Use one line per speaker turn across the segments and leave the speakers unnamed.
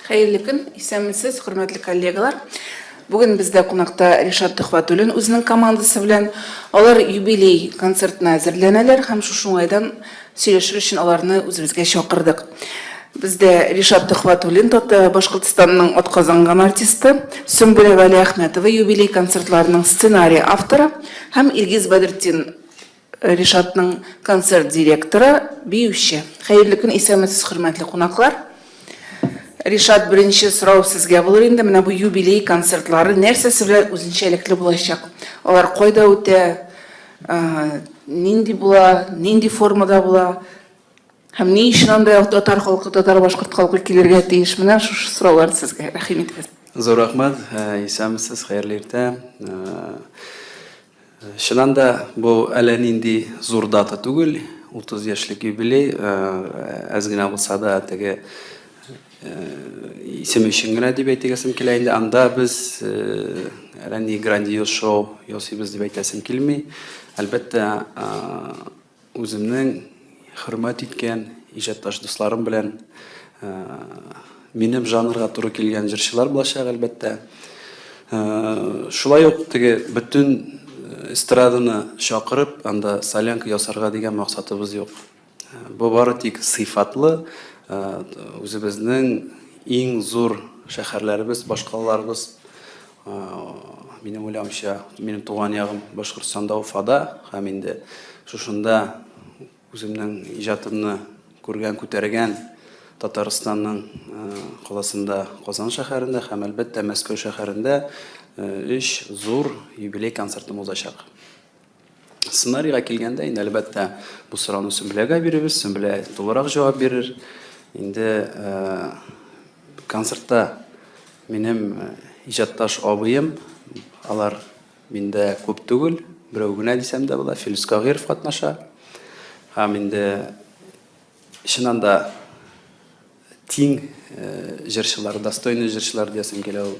Хәерле көн, исәнмесез, хөрмәтле коллегалар. Бүген бездә кунакта Ришат Төхвәтуллин үзенең командасы белән. Алар юбилей концертына әзерләнәләр һәм шушы уңайдан сөйләшер өчен аларны үзебезгә чакырдык. Бездә Ришат Төхвәтуллин, Башкортстанның атказанган артисты, Сөмбелә Вәлиәхмәтова юбилей концертларының сценарий авторы һәм Илгиз Бәдертдин Ришатның концерт директоры, биюче. Хәерле көн, исәнмесез, хөрмәтле кунаклар. Ришат, беренче сорау сезгә булыр инде. Менә бу юбилей концертлары нәрсәсе белән үзенчәлекле булачак? Алар кайда үтә? Нинди була? Нинди формада була? Һәм ни өчен анда татар халкы, татар-башкорт халкы килергә тиеш? Менә шушы сораулар сезгә. Рәхим итегез.
Зур рәхмәт. Исәнмесез, хәерле иртә. Чыннан да, бу әллә нинди зур дата түгел, 30 яшьлек юбилей, әз генә булса да теге исем өчен генә дип әйтегәсем килә инде. Анда без әллә ни грандиоз шоу ясыйбыз дип әйтәсем килми. Әлбәттә, Үземнең хөрмәт иткән иҗатташ дусларым белән минем жанрга туры килгән җырчылар булачак, әлбәттә. Шулай ук теге бөтен эстраданы чакырып, анда солянка ясарга дигән максатыбыз юк. Бу бары тик сыйфатлы, үзебезнең иң зур шәһәрләребез, башкалаларыбыз, Минем уйлавымча, минем туган ягым Башкортстанда, Уфада һәм инде шушында үземнең иҗатымны күргән, күтәргән Татарстанның каласында, Казан шәһәрендә һәм, әлбәттә, Мәскәү шәһәрендә өч зур юбилей концертым узачак. Сценарийга килгәндә, инде әлбәттә, бу сорауны Сөмбеләгә бирербез, Сөмбелә тулырак җавап бирер. Инде концертта минем иҗатташ абыем, алар миндә күп түгел, берәү генә дисәм дә була, Филүс Кагыйров катнаша. Һәм инде чыннан да Тиң җырчылар, достойный җырчылар диясем килә ул.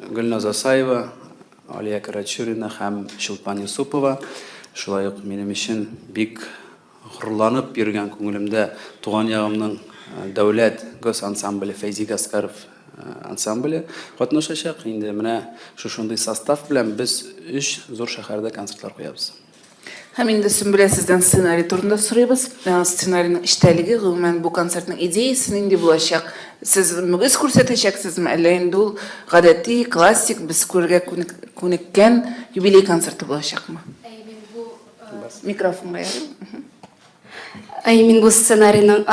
Гөлназ Асаева, Алия Карачурина һәм Чулпан Юсупова. Шулай ук минем өчен бик горурланып йөргән күңелемдә туган ягымның дәүләт гос ансамбле Фәйзи Гаскаров ансамбле катнашачак. Инде менә шушындый состав белән без өч зур шәһәрдә концертлар куябыз.
Һәм инде Сөмбелә сездән сценарий турында сорыйбыз. Сценарийның эчтәлеге, гомумән, бу концертның идеясе нинди булачак? Сез мөгез күрсәтәчәксезме, әллә инде ул гадәти, классик, без күрергә күнеккән юбилей концерты булачакмы? Микрофонга ярыймы?
Әй, мин бу сценарийның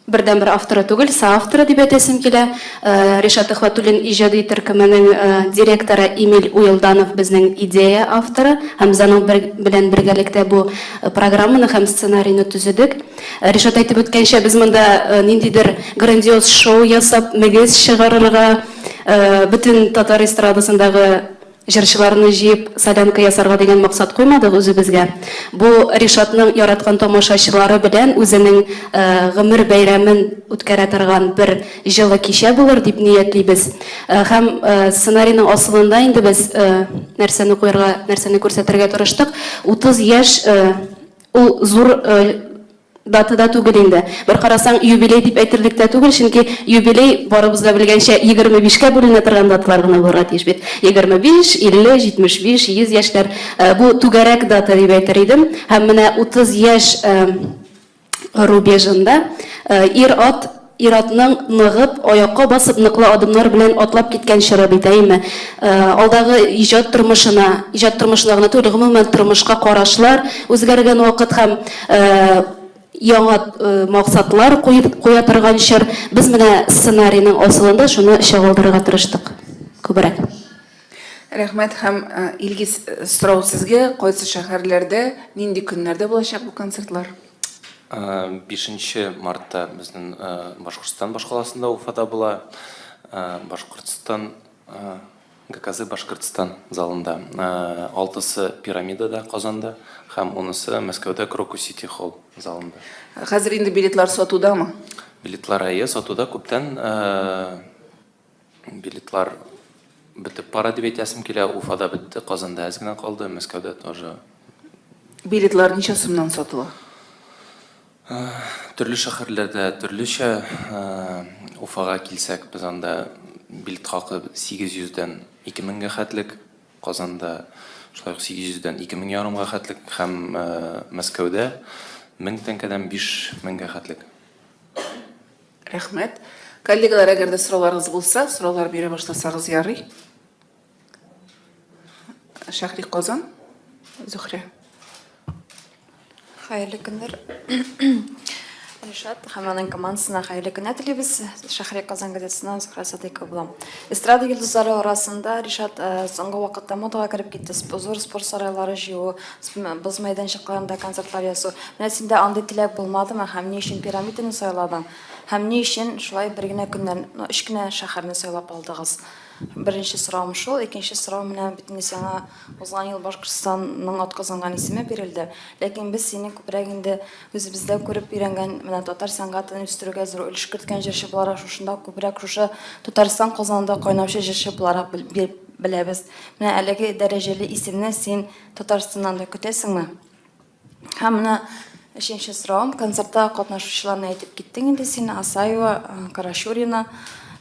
бердәнбер авторы түгел, соавторы дип әйтәсем килә. Ришат Ихватуллин иҗади төркеменең директоры Эмиль Уелданов безнең идея авторы һәм без аның белән бергәлектә бу программаны һәм сценарийны төзедек. Ришат әйтеп үткәнчә, без монда ниндидер грандиоз шоу ясап, мөгез чыгарырга, бөтен татар эстрадасындагы Җырчыларны җыеп солянка ясарга дигән максат куймадык үзебезгә. Бу Ришатның яраткан тамашачылары белән үзенең гомер бәйрәмен үткәрә торган бер җылы кичә булыр дип ниятлибез. Һәм сценарийның асылында инде без нәрсәне куярга, нәрсәне күрсәтергә тырыштык. 30 яшь ул зур Дата да түгел инде. Бер карасаң, юбилей дип әйтерлек тә түгел, чөнки юбилей, барыбыз да белгәнчә, 25 кә бүленә торган даталар гына булырга тиеш бит. 25, 50, 75, 100 яшьләр. Бу түгәрәк дата дип әйтер идем. Һәм менә 30 яшь рубежында ир-ат Ир-атның ныгып, аякка басып, ныклы адымнар белән атлап киткән чоры бит, әйеме? Алдагы иҗат тормышына, иҗат тормышына гына түгел, гомумән, тормышка карашлар үзгәргән вакыт һәм яңа максатлар куя торган чор. Без менә сценарийның асылында шуны чагылдырырга тырыштык күбрәк.
Рәхмәт һәм, Илгиз, сорау сезгә, кайсы шәһәрләрдә, нинди көннәрдә булачак бу концертлар?
Бишенче мартта безнең Башкортстан башкаласында Уфада була. Башкортстан ГКЗ Башкортстан залында. Алтысы Пирамидада Казанда һәм унысы Мәскәүдә Крокус Сити Холл залында.
Хәзер инде билетлар сатудамы?
Билетлар әйе, сатуда күптән. Билетлар бетеп бара дип әйтәсем килә. Уфада бетте, Казанда әз генә калды, Мәскәүдә тоже.
Билетлар ничә сумнан сатыла?
Төрле шәһәрләрдә төрлечә. Уфага килсәк, без анда билет хакы 800 дән 2000 гә хәтлек, Казанда шулай ук 800 дән 2000 ярымга хәтлек һәм Мәскәүдә 1000 тәңкәдән 5000 гә хәтлек.
Рәхмәт. Коллегалар, әгәр дә сорауларыгыз булса, сораулар бирә башласагыз ярый. Шәһри Казан, Зөхрә.
Хәерле көннәр. Ришат һәм аның командасына хәерле көннәр телибез. Шәһри Казан газетасыннан Зөхрә Садыйкова булам. Эстрада йолдызлары арасында Ришат э, соңгы вакытта модага кереп китте. Зур спорт сарайлары җыю, боз мәйданчыкларында концертлар ясау. Менә синдә андый теләк булмадымы һәм ни өчен пирамиданы сайладың? Һәм ни өчен шулай бер генә көннән, ну, өч кенә шәһәрне сайлап алдыгыз? Беренче соравым шул. Икенче сорау, менә бит инде сиңа узган ел Башкортстанның атказанган исеме бирелде. Ләкин без сине күбрәк инде үзебездә күреп өйрәнгән, менә татар сәнгатен үстерүгә зур өлеш керткән җырчы буларак, шушында күбрәк шушы Татарстан казанында кайнаучы җырчы буларак беләбез. Менә әлеге дәрәҗәле исемне син Татарстаннан да көтәсеңме? Һәм менә өченче соравым, концертта катнашучыларны әйтеп киттең инде син, Асаева, э, Карачурина,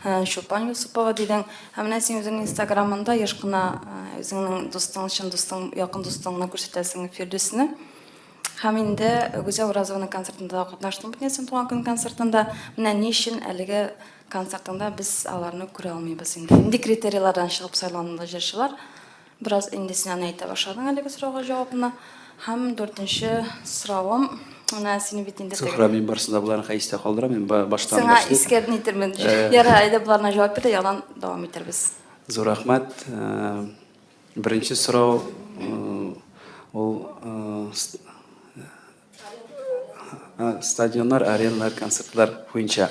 э, Чулпан Юсупова дидең. Һәм менә син үзеңнең Инстаграмында еш кына э, үзеңнең дустың, чын дустың, якын дустыңны күрсәтәсең Фирдүсне. Һәм инде Гүзәл Уразованың концертында да катнаштың бит син туган көн концертында. Менә ни өчен әлеге концертыңда без аларны күрә алмыйбыз инде? Нинди критерийлардан чыгып сайланды җырчылар? Бераз инде син аны әйтә башладың әлеге сорауга җавапны. Һәм дүртенче соравым, менә сине бит инде теге.
Зөһрә, мин барысын да боларны хәй истә калдырам, мин баштан
Сиңа
башлыйм.
искә нитермен. Ярар, әйдә боларына җавап бир дә яңадан дәвам итәрбез.
Зур рәхмәт. Беренче сорау ул стадионнар, ареналар, концертлар буенча.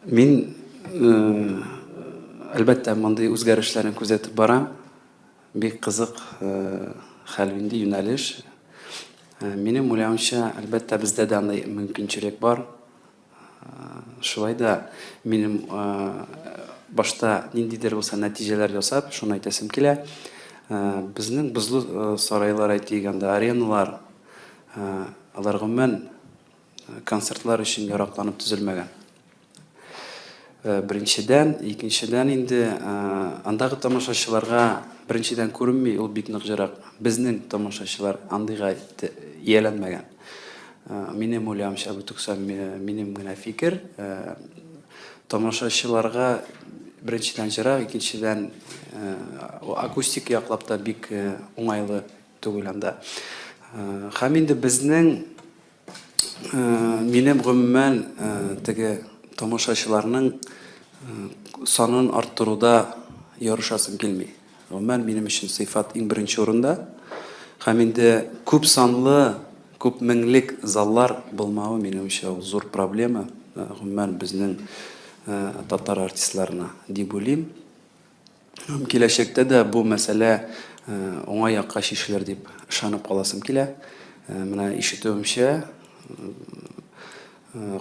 Мин, әлбәттә, мондый үзгәрешләрне күзәтеп барам. Бик кызык хәл инде, юнәлеш. Минем уйлавымча, әлбәттә, бездә дә андый мөмкинчелек бар. Шулай да минем башта ниндидер булса нәтиҗәләр ясап, шуны әйтәсем килә. Безнең бозлы сарайлар, әйтик, анда ареналар, алар гомумән концертлар өчен яракланып төзелмәгән. Э, беренчедән, икенчедән инде э, андагы тамашачыларга беренчедән күренми, ул бик нык җырак. Безнең тамашачылар андыйга ияләнмәгән. Э, минем уйлавымча, бу тукса минем генә фикер. Тамашачыларга беренчедән җырак, икенчедән акустик яклап та бик уңайлы түгел анда. Һәм инде безнең Минем гомумән теге тамашачыларның санын арттыруда ярышасым килми. Гомумән минем өчен сыйфат иң беренче урында. Һәм инде күп санлы, күп меңлек заллар булмавы минемчә ул зур проблема. Гомумән безнең татар артистларына дип уйлыйм. Һәм киләчәктә дә бу мәсьәлә уңай якка чишелер дип ышанып каласым килә. Менә ишетүемчә,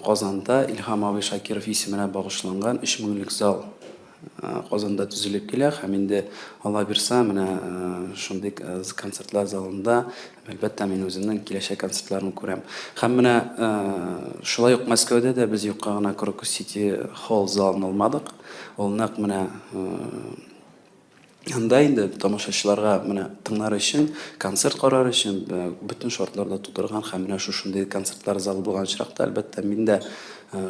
Казанда Илһам абый Шакиров исеменә багышланган 3 меңлек зал Казанда төзелеп килә һәм инде Алла бирса, менә шундый концертлар залында, әлбәттә, мин үземнең киләчәк концертларны күрәм. Һәм менә шулай ук Мәскәүдә дә без юкка гына Крокус Сити Холл залын алмадык. Ул нәкъ менә анда инде тамашачыларга менә тыңлар өчен, концерт карар өчен бөтен шартлар да тудырган һәм менә шушындый концертлар залы булган очракта, әлбәттә, мин дә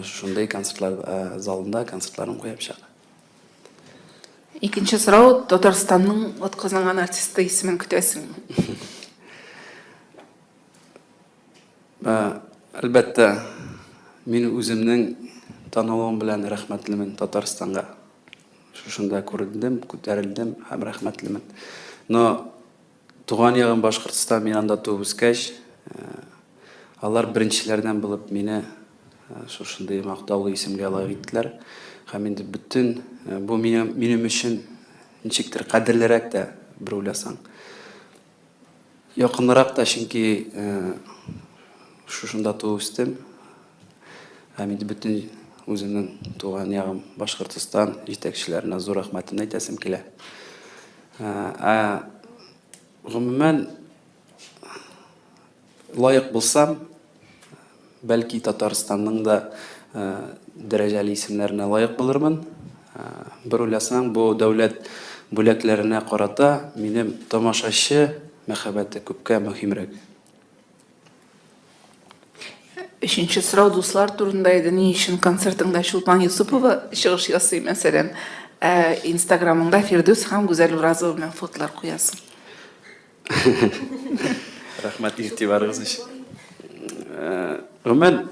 шушындый концертлар залында концертларым куячак.
Икенче сорау, Татарстанның атказанган артисты исемен көтәсеңме?
Әлбәттә, мин үземнең танылуым белән рәхмәтлемен Татарстанга. Шушында күрендем, күтәрелдем һәм рәхмәтлемен. Но туган ягым Башкортстан, мин анда туып үскәч, алар беренчеләрдән булып мине шушындый мактаулы исемгә лаек иттеләр. Һәм инде бөтен бу минем, минем өчен ничектер кадерлерәк тә, бер уйласаң. Якынрак та, чөнки шушында туып үстем. Һәм инде бөтен үземнең туган ягым Башкортостан җитәкчеләренә зур рәхмәтемне әйтәсем килә. Ә гомумән лаек булсам, Бәлки Татарстанның да дәрәҗәле исемнәренә лаек булырмын. Бер уйласаң, бу дәүләт бүләкләренә карата минем тамашачы мәхәббәте күпкә мөһимрәк.
Өченче сорау дуслар турында иде. Ни өчен концертыңда Чулпан Юсупова чыгыш ясый, мәсәлән, ә Инстаграмыңда Фирдүс һәм Гүзәл Уразова белән фотолар куясың?
Рәхмәт игътибарыгыз өчен. Гомумән,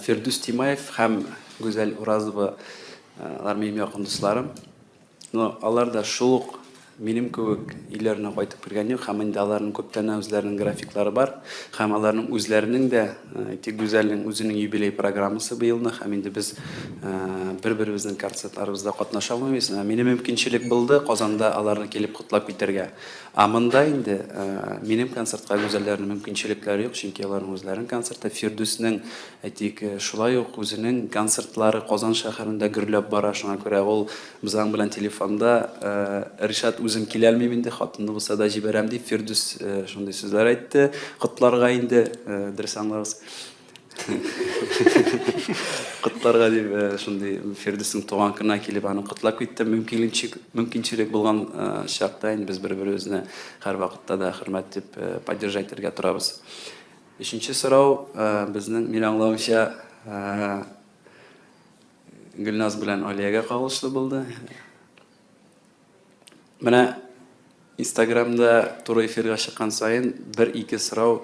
Фирдүс Тимаев һәм Гүзәл Уразова алар минем якын дусларым. Но алар да шул ук минем кебек өйләренә кайтып кергән юк һәм инде аларның күптәннән үзләренең графиклары бар һәм аларның үзләренең дә, әйтик, Гүзәлнең үзенең юбилей программасы быелны һәм инде без бер-беребезнең концертларыбызда катнаша алмыйбыз. Минем мөмкинчелек булды Казанда аларны килеп котлап китәргә. Ә монда инде минем концертка Гүзәлләрнең мөмкинчелекләре юк, чөнки аларның үзләренең концерты. Фирдүснең, әйтик, шулай ук үзенең концертлары Казан шәһәрендә гөрләп бара, шуңа күрә ул Без аның белән телефонда, Ришат, үзем килә алмыйм инде, хатынны булса да җибәрәм, дип, Фирдүс шундый сүзләр әйтте. Котларга инде, дөрес аңлагыз. Котларга дип, шундый Фирдүснең туган көненә килеп, аны котлап киттем. Мөмкинчелек, мөмкинчелек булган чакта инде без бер-беребезне һәрвакытта да хөрмәт дип, поддержать итәргә торабыз. Өченче сорау, безнең, мин аңлавымча, Гөлназ белән Алиягә кагылышлы булды. Менә Инстаграмда туры эфирга чыккан саен бер-ике сорау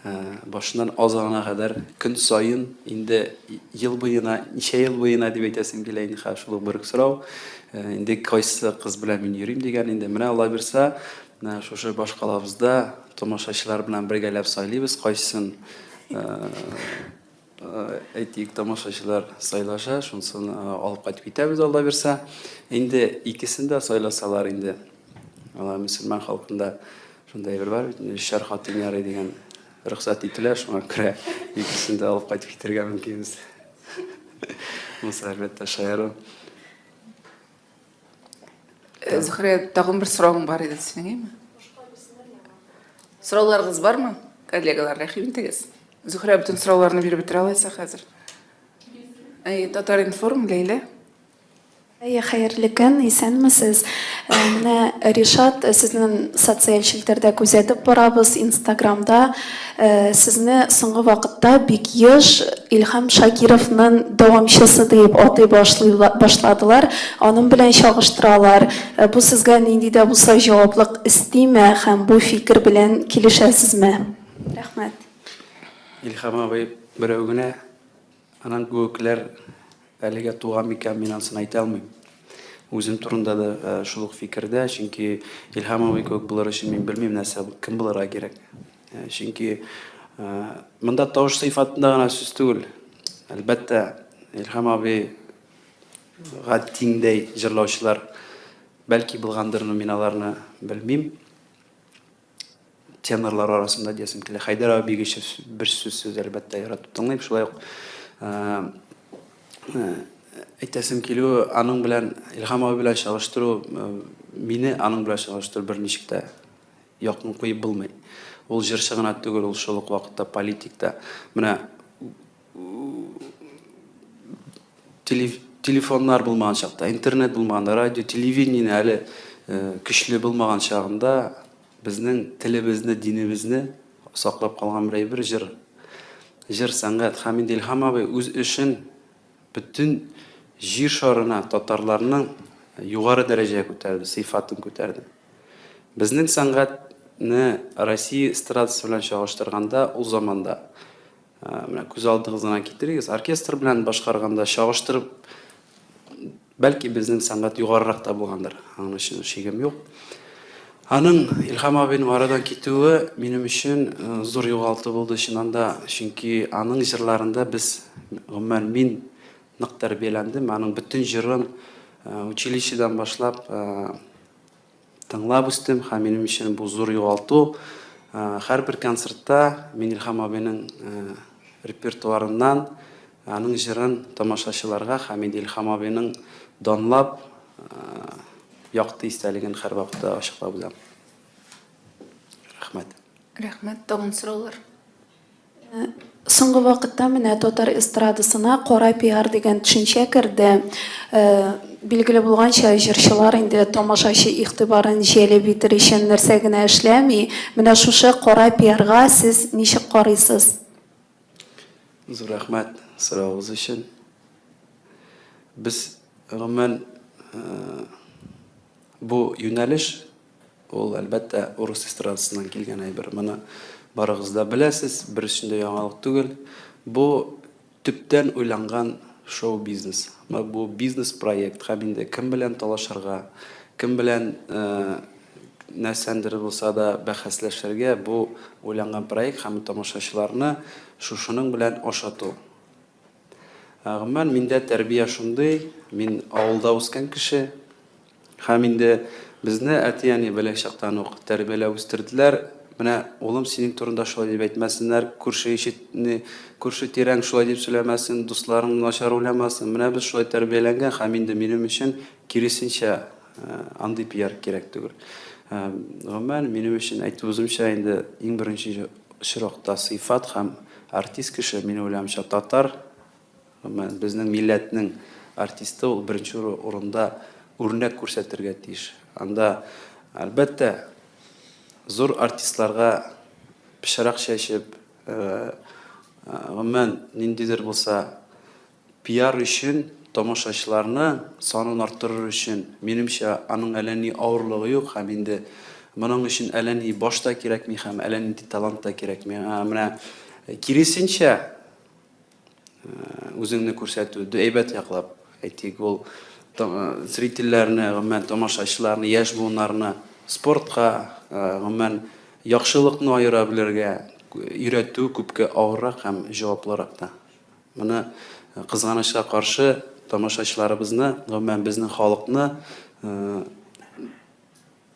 э, башыннан азагына кадәр көн саен инде ел буена, ничә ел буена дип әйтәсем килә инде хәзер шул ук бер үк сорау. Э, инде кайсы кыз белән мин йөрим дигән инде. Менә Алла бирса, менә шушы башкалабызда тамашачылар белән бергәләп сайлыйбыз, кайсысын э, Әйтик, тамашачылар сайлаша, шунысын алып кайтып китәбез, Алла бирсә. Инде икесен дә сайласалар инде. Алар мөселман халкында шундай бер бар бит, өчәр хатын ярый дигән рөхсәт ителә, шуңа күрә икесен дә алып кайтып китәргә мөмкинбез. Монысы, әлбәттә, шаяру.
Зөһрә, тагын бер соравың бар иде синең, әйме? Сорауларыгыз бармы, коллегалар, рәхим итегез. Зөһрә бөтен сорауларны биреп бетерә алайса хәзер. Әй, Татар-информ, Ләйлә.
Әйе, хәерле көн, исәнмесез. Э, менә Ришат, э, сезнең социаль челтәрдә күзәтеп барабыз, Инстаграмда. Э, сезне соңгы вакытта бик еш Илһам Шакировның дәвамчысы диеп атый башладылар, аның белән чагыштыралар. Э, бу сезгә нинди дә булса җаваплык өстиме һәм бу фикер белән килешәсезме? Рәхмәт.
Илһам абый берәү генә, аннан кебекләр Әлегә туган микән, мин анысын әйтә алмыйм. Үзем турында да э, шул ук фикердә, чөнки Илһам абый кебек булыр өчен мин белмим нәрсә, кем булырга кирәк. Э, чөнки э, монда тавыш сыйфатында гына сүз түгел. Әлбәттә, Илһам абыйга тиңдәй җырлаучылар бәлки булгандыр, но мин аларны белмим. Тенорлар арасында диясем килә. Хәйдәр абый Бигичев бер сүзсез, әлбәттә, яратып тыңлыйм. Шулай ук әйтәсем килү, аның белән Илһам абый белән чагыштыру, мине аның белән чагыштыру берничек тә якын куеп булмый. Ул җырчы гына түгел, ул шул ук вакытта политик та. Менә телефоннар булмаган чакта, интернет булмаганда, радио, телевидение әле көчле булмаган чагында безнең телебезне, динебезне саклап калган бер әйбер җыр. Җыр сәнгать. Һәм инде Илһам абый үз эшен бөтен җир шарына татарларның югары дәрәҗәгә күтәрде, сыйфатын күтәрде. Безнең сәнгатьне Россия эстрадасы белән чагыштырганда ул заманда Менә күз алдыгызга китерегез, оркестр белән башкарганда чагыштырып, бәлки безнең сәнгать югарырак та булгандыр. Аның өчен шигем юк. Аның Илһам абыйның арадан китүе минем өчен э, зур югалту булды чыннан да, чөнки аның җырларында без, гомумән, мин нык тәрбияләндем. Аның бөтен җырын э, училищедан башлап э, Тыңлап үстем һәм минем өчен бу зур югалту. Һәрбер концертта мин Илһам абыйның репертуарыннан аның җырын тамашачыларга һәм инде Илһам абыйның данлап якты истәлеген һәрвакытта ачыклап узам. Рәхмәт.
Рәхмәт. Тагын сораулар?
Соңгы вакытта менә татар эстрадасына кара пиар дигән төшенчә керде. Билгеле булганча, җырчылар инде тамашачы игътибарын җәлеп итер өчен нәрсә генә эшләми. Менә шушы кара пиарга сез ничек карыйсыз?
Зур рәхмәт соравыгыз өчен. Без, гомумән, бу юнәлеш Ул, әлбәттә, урыс эстрадасыннан килгән әйбер. Моны барыгыз да беләсез, бер өчен дә яңалык түгел. Бу төптән уйланган шоу-бизнес. Бу бизнес-проект һәм инде кем белән талашырга, кем белән нәрсәндер булса да бәхәсләшергә, бу уйланган проект һәм тамашачыларны шушының белән ашату. Гомумән, миндә тәрбия шундый, мин авылда үскән кеше. Һәм инде безне әти-әни бәләк чактан ук тәрбияләп үстерделәр. Менә, улым, синең турында шулай дип әйтмәсеннәр, күрше ишетне, күрше-тирәң шулай дип сөйләмәсен, дусларың начар уйламасын. Менә без шулай тәрбияләнгән һәм инде минем өчен киресенчә андый пиар кирәк түгел. Гомумән, минем өчен, әйтүебеземчә, инде иң беренче очракта сыйфат һәм артист кеше, минем уйлавымча, татар, гомумән, безнең милләтнең артисты ул беренче урында үрнәк күрсәтергә тиеш. Анда, әлбәттә, зур артистларга пычрак чәчеп, гомумән, ниндидер булса Пиар өчен, тамашачыларны санын арттырыр өчен, минемчә, аның әллә ни авырлыгы юк һәм инде моның өчен әллә ни баш та кирәкми һәм әллә нинди талант та кирәкми. Ә менә киресенчә, үзеңне күрсәтү, әйбәт яклап, әйтик, ул зрительләрне, гомумән, тамашачыларны, яшь буыннарны спортка, гомумән, яхшылыкны аера белергә өйрәтү күпкә авыррак һәм җаваплырак та. Моны, кызганычка каршы, тамашачыларыбызны, гомумән, безнең халыкны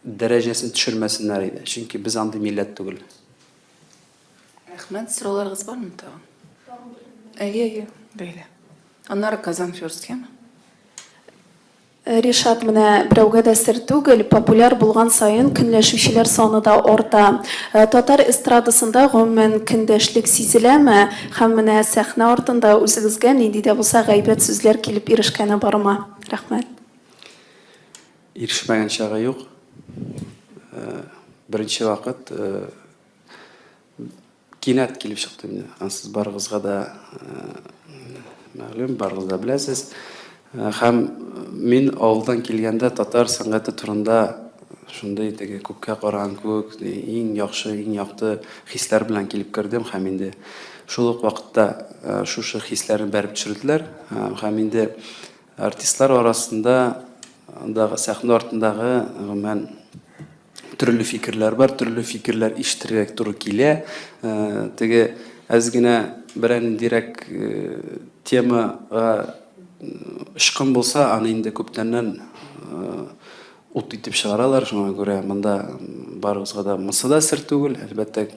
дәрәҗәсен төшермәсеннәр иде. Чөнки без андый милләт түгел.
Рәхмәт. Сорауларыгыз бармы тагын? Әйе, әйе, Ләйлә. Аннары Казан Ферст, яме?
Ришат, менә берәүгә дә сер түгел, популяр булган саен көнләшүчеләр саны да арта. Татар эстрадасында гомумән көндәшлек сизеләме? Һәм менә сәхнә артында үзегезгә нинди дә булса гайбәт сүзләр килеп ирешкәне бармы? Рәхмәт.
Ирешмәгән чагы юк. Беренче вакыт Кинәт килеп чыкты инде. Ансыз барыгызга да мәгълүм, барыгыз да беләсез. Һәм мин авылдан килгәндә татар сәнгате турында шундый теге күккә караган кебек иң яхшы, иң якты хисләр белән килеп кердем һәм инде шул ук вакытта шушы хисләрне бәреп төшерделәр. Һәм инде артистлар арасында андагы сәхнә артындагы гомумән Төрле фикерләр бар, төрле фикерләр ишетергә туры килә. Э, теге әз генә берәр ниндирәк э, темага э, очкын булса, аны инде күптәннән ут итеп чыгаралар. Шуңа күрә монда барыгызга да монысы да сер түгел. Әлбәттә,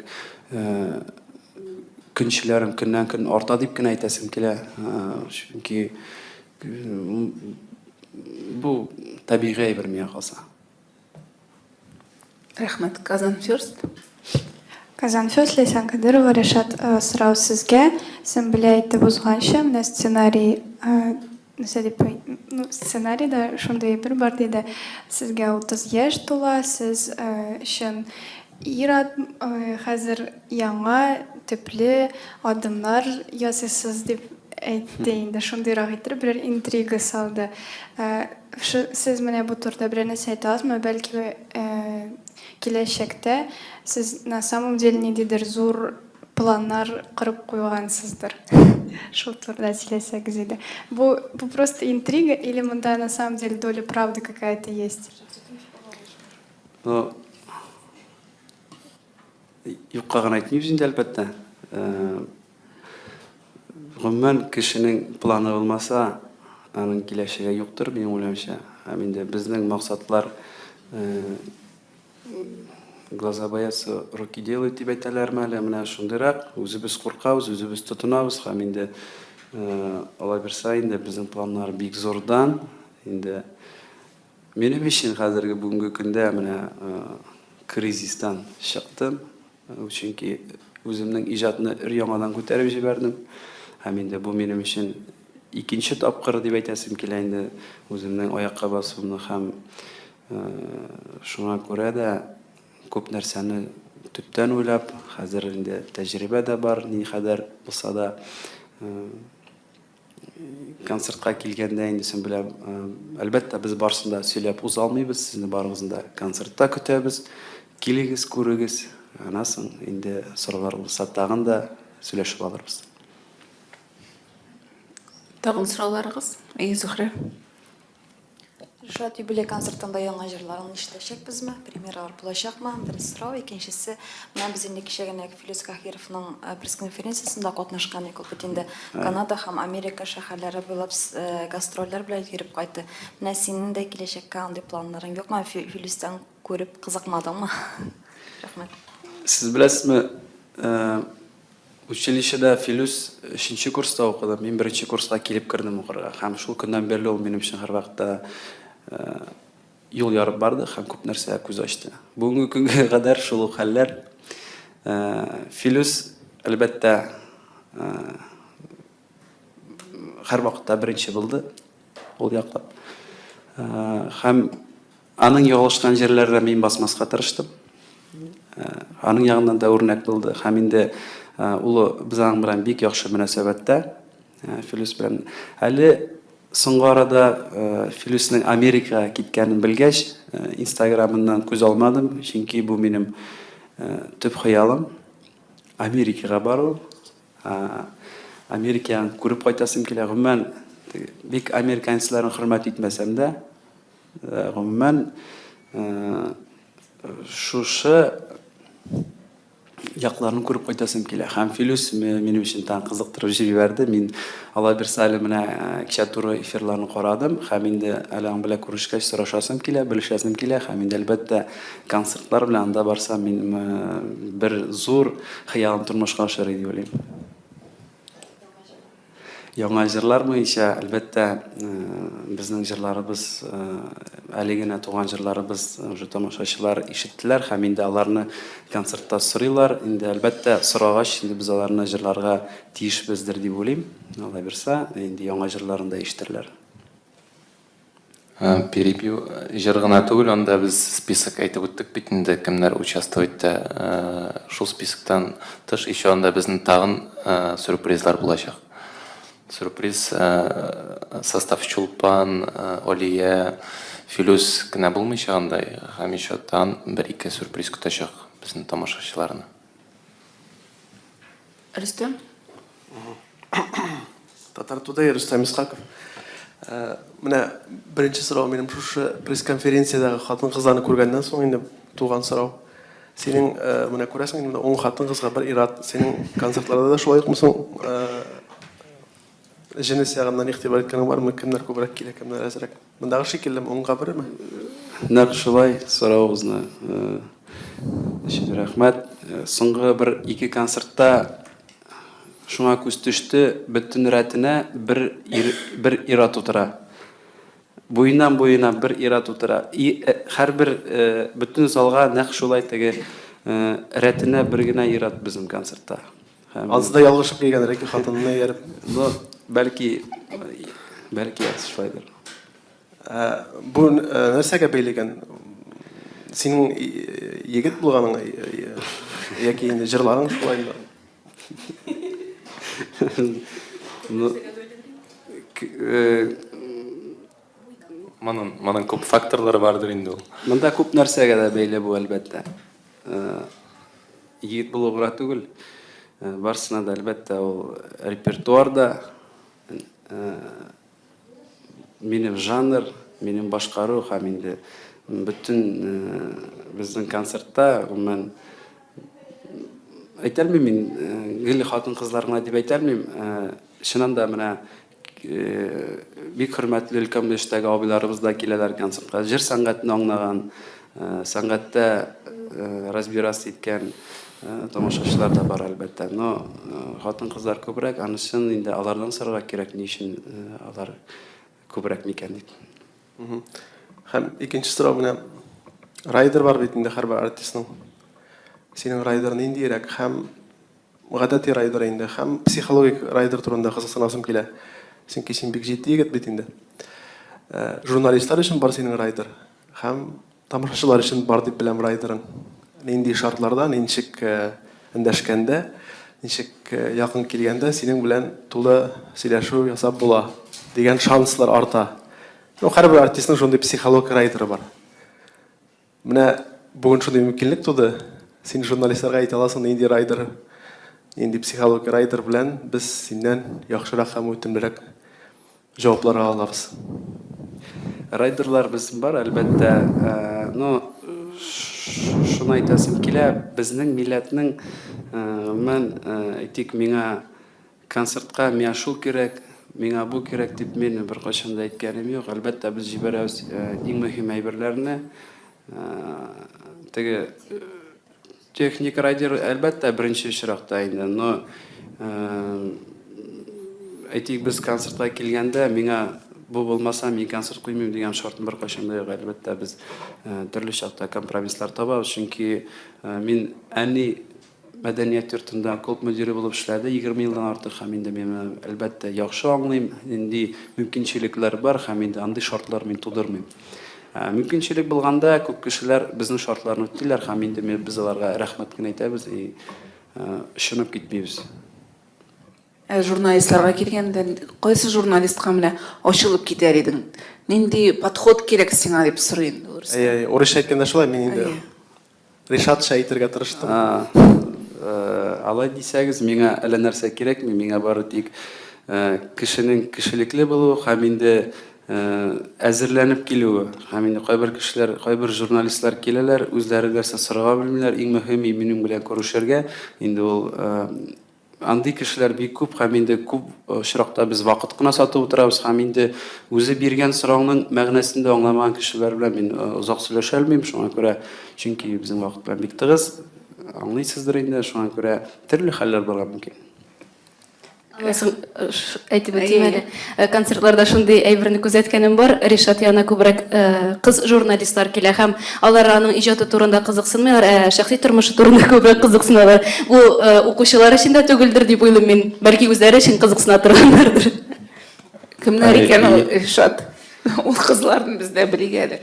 көнчеләрем көннән-көн арта дип кенә әйтәсем килә. Чөнки бу табигый әйбер миңа калса.
Рәхмәт. Казан Ферст.
Казан Ферст, Ләйсән Кадырова, Ришат, э, сорау сезгә. Сөмбелә әйтеп узганча, менә сценарий, э, нәрсә дип, ну, сценарийда шундый әйбер бар диде. Сезгә 30 яшь тула, сез э, чын ир-ат, хәзер яңа төпле адымнар ясыйсыз дип әйтте инде, шундыйрак иттереп берәр интрига салды. Сез менә бу турыда берәр нәрсә әйтә аласызмы? Бәлки, киләчәктә сез на самом деле ниндидер зур планнар корып куйгансыздыр. Шул турыда сөйләсәгез иде. Бу, бу просто интрига или монда на самом деле доля правды какая-то есть?
Ну, юкка гына әйтмибез инде, әлбәттә. Гомумән, кешенең планы булмаса, аның киләчәге юктыр, минем уйлавымча. Һәм инде безнең максатлар глаза боятся, руки делают дип әйтәләрме әле, менә шундыйрак. Үзебез куркабыз, үзебез тотынабыз һәм инде алай бирсә инде безнең планнар бик зурдан. Инде минем өчен хәзерге бүгенге көндә менә кризистан чыктым. Чөнки Үземнең иҗатны өр-яңадан күтәреп җибәрдем. Һәм инде бу минем өчен икенче тапкыр дип әйтәсем килә инде үземнең аякка басуымны һәм шуңа күрә дә күп нәрсәне төптән уйлап, хәзер инде тәҗрибә дә бар, никадәр булса да. Концертка килгәндә инде Сөмбелә, әлбәттә, без барысын да сөйләп уза алмыйбыз, сезне барыгызны да концертта көтәбез. Килегез, күрегез. Аннан соң инде сораулар булса тагын да сөйләшеп алырбыз.
Тагын сорауларыгыз? Әйе, Зөһрә.
Ришат, юбилей концертында яңа җырларын ишетәчәкбезме? Премьералар булачакмы? Бер сорау. Икенчесе, менә без инде кичә генә Филүс Каһировның э, пресс-конференциясендә катнашкан идек. Ул бит инде Канада һәм Америка шәһәрләре буйлап э, гастрольләр белән йөреп кайтты. Менә синең дә киләчәккә андый планнарың юкмы? Филүстән күреп кызыкмадыңмы? Рәхмәт.
Сез беләсезме, э, Училищеда Филүс өченче курста укыды, мин беренче курска килеп кердем укырга. Һәм шул көннән бирле ул минем өчен һәрвакытта юл ярып барды һәм күп нәрсәгә күз ачты. Бүгенге көнгә кадәр шул ук хәлләр. Филүс, әлбәттә, һәрвакытта беренче булды ул яклап. Һәм Аның ялгышкан җирләренә мин басмаска тырыштым. Аның ягыннан да үрнәк булды. Һәм инде улы без аның белән бик яхшы мөнәсәбәттә, Филүс белән. Әле соңгы арада Филүснең Америкага киткәнен белгәч, Инстаграмыннан күз алмадым, чөнки бу минем төп хыялым. Америкага бару, Американы күреп кайтасым килә. Гомумән, бик американецларны хөрмәт итмәсәм дә, Гомумән, шушы якларны күреп кайтасым килә. Һәм Филүс минем өчен тагын кызыктырып җибәрде. Мин алла бирса әле менә кичә туры эфирларны карадым һәм инде әле аның белән күрешкәч сорашасым килә, белешәсем килә һәм инде әлбәттә концертлар белән анда барсам мин бер зур хыялым тормышка ашыр дип уйлыйм. Яңа җырлар буенча, әлбәттә, безнең җырларыбыз, әле генә туган җырларыбыз уже тамашачылар ишеттеләр һәм инде аларны концертта сорыйлар. Инде, әлбәттә, сорагач, инде без аларны җырларга тиешбездер дип уйлыйм. Алла бирса, инде яңа җырларын да ишетерләр.
Перебью җыр гына түгел, анда без список әйтеп үттек бит инде, кемнәр участвовать итә. Шул списоктан тыш еще анда безнең тагын сюрпризлар булачак. Сюрприз состав Чулпан, Алия, Филүс кенә булмыйча анда һәм еще тагын бер-ике сюрприз көтәчәк безнең тамашачыларны.
Рөстәм?
Татар Today, Рөстәм Исхаков. Э, менә беренче сорау минем шушы пресс-конференциядәге хатын-кызларны күргәннән соң инде туган сорау. Синең э, менә күрәсең инде ун хатын-кызга бер ир-ат. Синең концертларда да шулай укмы соң? Э, җенес ягыннан игътибар иткәнең бармы? Кемнәр күбрәк килә, кемнәр әзрәк? Мондагы шикеллеме, унга берме?
Нәкъ шулай, соравыгызны өчен рәхмәт. Соңгы бер ике концертта шуңа күз төште, бөтен рәтенә бер ир, бер ир-ат утыра. Буеннан буена бер ир-ат утыра. И һәрбер бөтен залга нәкъ шулай теге рәтенә бер генә ир-ат безнең концертта.
Һәм... Ансы да ялгышып килгәндер, яки хатынына ияреп.
Ну, бәлки, бәлки шулайдыр.
Ә, бу э, нәрсәгә бәйле икән? Синең егет булганың яки инде җырларың шулаймы?
Ну, э,
Моның, моның күп факторлары бардыр инде ул.
Монда күп нәрсәгә дә бәйле бу, әлбәттә. Егет булу гына түгел, барысына да, әлбәттә, ул репертуар да, минем жанр, минем башкару һәм инде бөтен безнең концертта, гомумән, әйтә алмыйм мин, гел хатын-кызлар гына дип әйтә алмыйм. Чыннан да, менә Бик хөрмәтле өлкән яшьтәге абыйларыбыз да киләләр концертка. Җыр сәнгатен аңлаган, сәнгатьтә разбираться иткән тамашачылар да бар, әлбәттә. Но хатын-кызлар күбрәк, анысын инде алардан сорарга кирәк, ни өчен алар күбрәк микән дип.
Һәм икенче сорау менә райдер бар бит инде һәрбер артистның. Синең райдер ниндиерәк һәм. гадәти райдер инде, һәм психологик райдер турында кызыксынасым килә. Чөнки син бик җитди егет бит инде. Э, журналистлар өчен бар синең райдер һәм тамашачылар өчен бар дип беләм райдерың. Нинди шартларда, ничек э, эндәшкәндә, ничек э, якын килгәндә синең белән тулы сөйләшү ясап була дигән шанслар арта. Ну, һәрбер артистның шундый психологик райдеры бар. Менә бүген шундый мөмкинлек туды. Син журналистларга әйтә аласың, нинди райдер, нинди психологик райдер белән без синнән яхшырак һәм үтемлерәк җаваплар ала алабыз.
Райдерлар безнең бар, әлбәттә. Э, но шуны әйтәсем килә, безнең милләтнең, э, гомумән, э, әйтик, миңа Концертка миңа шул кирәк, миңа бу кирәк дип мин беркайчан да әйткәнем юк. Әлбәттә, без җибәрәбез иң мөһим әйберләрне. Теге техник райдер, әлбәттә, беренче очракта инде, но әйтик, без концертка килгәндә, миңа бу булмаса, мин концерт куймыйм дигән шартым беркайчан да юк. Әлбәттә, без төрле чакта компромисслар табабыз, чөнки мин әни Мәдәният йортында клуб мөдире булып эшләде 20 елдан артык һәм инде мин моны, әлбәттә, яхшы аңлыйм, нинди мөмкинчелекләр бар һәм инде андый шартлар мин тудырмыйм. Мөмкинчелек булганда күп кешеләр безнең шартларны үтиләр һәм инде без аларга рәхмәт кенә әйтәбез и очынып китмибез.
Ә журналистларга килгәндә, кайсы журналистка менә ачылып китәр идең? Нинди подход кирәк сиңа дип сорыйм, дөрес.
Әйе, урысча әйткәндә шулай, мин инде Ришатча әйтергә тырыштым.
Алай дисәгез, миңа әллә нәрсә кирәкми, миңа бары тик кешенең кешелекле булуы һәм инде әзерләнеп килүе. Һәм инде кайбер кешеләр, кайбер журналистлар киләләр, үзләре нәрсә сорарга белмиләр, иң мөһиме минем белән күрешергә. Инде ул Андый кешеләр бик күп һәм инде күп очракта без вакыт кына сатып утырабыз һәм инде үзе биргән сорауның мәгънәсен дә аңламаган кешеләр белән мин озак сөйләшә алмыйм, шуңа күрә, чөнки безнең вакыт белән бик тыгыз, аңлыйсыздыр инде, шуңа күрә төрле хәлләр булырга мөмкин.
Аннан соң әйтеп үтим әле. Концертларда шундый әйберне күзәткәнем бар. Ришат янына күбрәк кыз журналистлар килә һәм алар аның иҗаты турында кызыксынмыйлар, ә шәхси тормышы турында күбрәк кызыксыналар. Бу укучылар өчен дә түгелдер дип уйлыйм мин. Бәлки үзләре өчен кызыксына торганнардыр.
Кемнәр икән ул, Ришат? Ул кызларны без дә белик әле.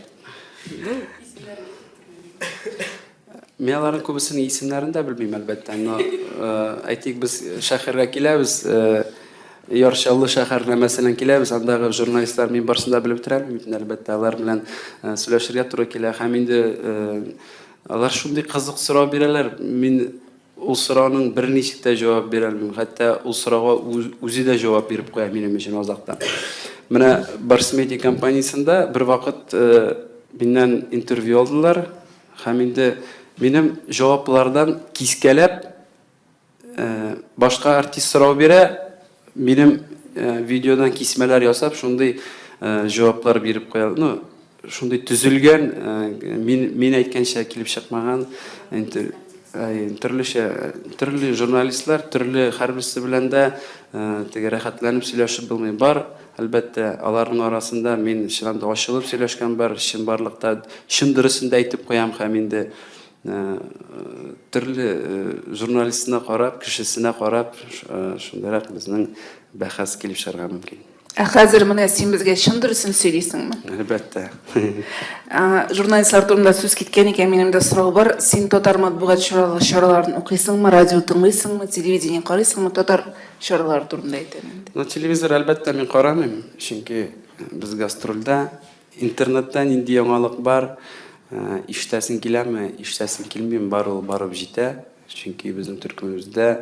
Мин аларның күбесенең исемнәрен дә белмим, әлбәттә. Но, э, әйтик, без шәһәргә киләбез, э, Яр Чаллы шәһәренә, мәсәлән, киләбез, андагы журналистлар мин барысын да белеп бетерә алмыйм бит, әлбәттә, алар белән э, сөйләшергә туры килә. Һәм инде э, алар шундый кызык сорау бирәләр, мин Ул сорауның берничек тә җавап бирә алмыйм. Хәтта ул сорауга үзе дә җавап биреп куя минем өчен азактан. Менә Барс Медиа компаниясендә бервакыт э, миннән интервью алдылар һәм инде минем җаваплардан кискәләп э, башка артист сорау бирә, минем э, видеодан кисмәләр ясап шундый җаваплар биреп куя. Ну, Шундый төзелгән, мин, мин әйткәнчә килеп чыкмаган төрлечә, төрле журналистлар, төрле һәрберсе белән дә теге рәхәтләнеп сөйләшеп булмый. Бар, әлбәттә, аларның арасында мин чыннан да ачылып сөйләшкән бар, чынбарлыкта чын дөресен дә әйтеп куям һәм инде төрле журналистына карап, кешесенә карап, шундыйрак безнең бәхәс килеп чыгарга мөмкин.
Ә хәзер менә син безгә чын дөресен сөйлисеңме?
Әлбәттә.
Журналистлар турында сүз киткән икән, минем дә сорау бар. Син татар матбугат чараларын укыйсыңмы, радио тыңлыйсыңмы, телевидение карыйсыңмы? Татар чаралары турында әйтәм инде.
Ну, телевизор, әлбәттә, мин карамыйм, чөнки без гастрольдә. Интернетта нинди яңалык бар, ишетәсең киләме, ишетәсең килмиме, бар ул барып җитә. Чөнки безнең төркемебездә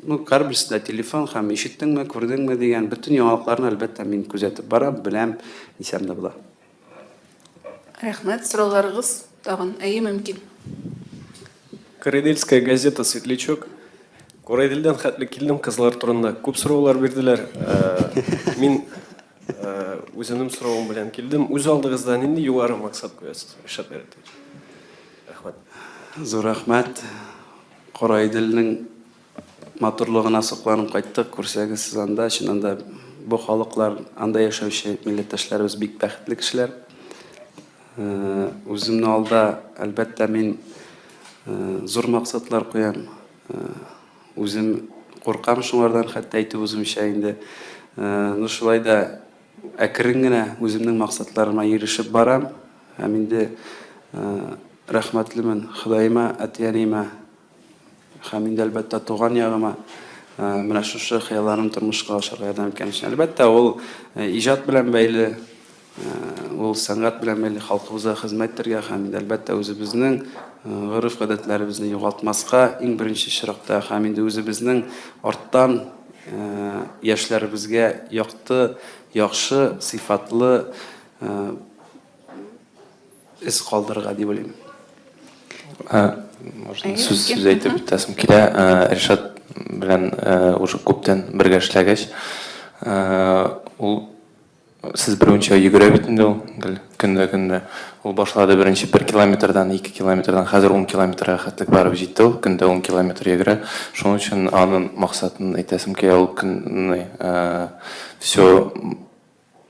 ну, һәрберсендә телефон һәм ишеттеңме, күрдеңме дигән бөтен яңалыкларны, әлбәттә, мин күзәтеп барам, беләм, дисәм дә була.
Рәхмәт, сорауларыгыз тагын. Әйе, мөмкин.
Караидельская газета Светлячок. Караиделдән хәтле килдем, кызлар турында күп сораулар бирделәр. Мин үземнең соравым белән килдем. Үз алдыгызда нинди югары максат куясыз, Ришат Гайратович? Рәхмәт.
Зур рәхмәт. Караиделнең матурлыгына сокланып кайттык. Күрсәгез сез анда, чыннан да бу халыклар, анда яшәүче милләттәшләребез бик бәхетле кешеләр. Үземне алда, әлбәттә, мин. Зур максатлар куям. Үзем куркам шуңардан, хәтта әйтеп узмыйча инде. Ну, шулай да әкрен генә үземнең максатларыма ирешеп барам. Һәм инде рәхмәтлемен Ходаема, әти-әниемә һәм инде, әлбәттә, туган ягыма менә шушы хыялларым тормышка ашырга ярдәм иткән өчен. Әлбәттә, ул иҗат белән бәйле, Ул сәнгать белән бәйле халкыбызга хезмәт итәргә һәм инде, әлбәттә, үзебезнең гореф-гадәтләребезне югалтмаска иң беренче чиратта һәм инде үзебезнең арттан яшьләребезгә якты, яхшы, сыйфатлы эз калдырырга дип уйлыйм.
Можно сүз сүз әйтеп үтәсем килә. Ришат белән уже күптән бергә эшләгәч, ул Сез белүенчә, йөгерә бит инде ул гел, көндә-көндә. Ул башлады беренче бер километрдан, ике километрдан, хәзер ун километрга хәтлек барып җитте ул, көндә ун километр йөгерә. Шуның өчен аның максатын әйтәсем килә, ул көн все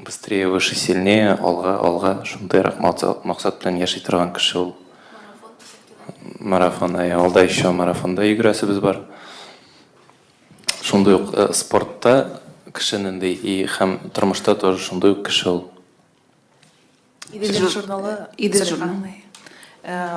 быстрее, выше, сильнее, алга, алга, шундыйрак максат белән яши торган кеше ул. Марафон, әйе, алда еще марафонда йөгерәсебез бар. Шундый ук спортта кеше нинди и һәм тормышта тоже шундый ук кеше ул.
Идел журналы.
Идел журналы.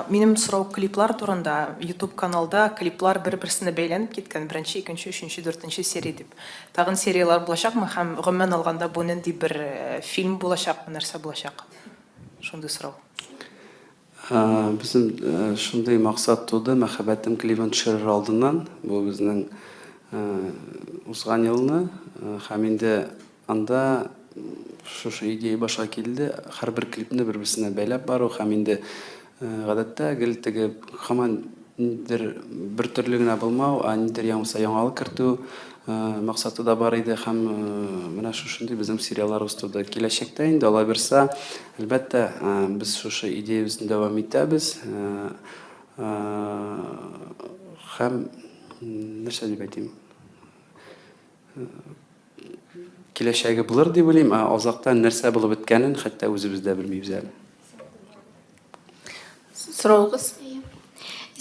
Минем сорау клиплар турында. YouTube каналда клиплар бер-берсенә бәйләнеп киткән, беренче, икенче, өченче, дүртенче серия дип. Тагын серияләр булачакмы һәм гомумән алганда бу нинди бер фильм булачакмы, нәрсә булачак? Шундый сорау.
Безнең шундый максат туды, Мәхәббәтем клибын төшерер алдыннан, бу безнең узган елны, һәм инде анда шушы идея башка килде, һәрбер клипны бер-берсенә бәйләп бару һәм инде гадәттә гел теге һаман Ниндидер бер төрле генә булмау, ә ниндидер яңа яңалык кертү максаты да бар иде һәм менә шушындый безнең сериалларыбыз туды. Киләчәктә инде алай булса, әлбәттә, без шушы идеябезне дәвам итәбез. Һәм нәрсә дип әйтим? Киләчәге булыр дип уйлыйм, ә азактан нәрсә булып беткәнен хәтта үзебез дә белмибез әле.
Соравыгыз?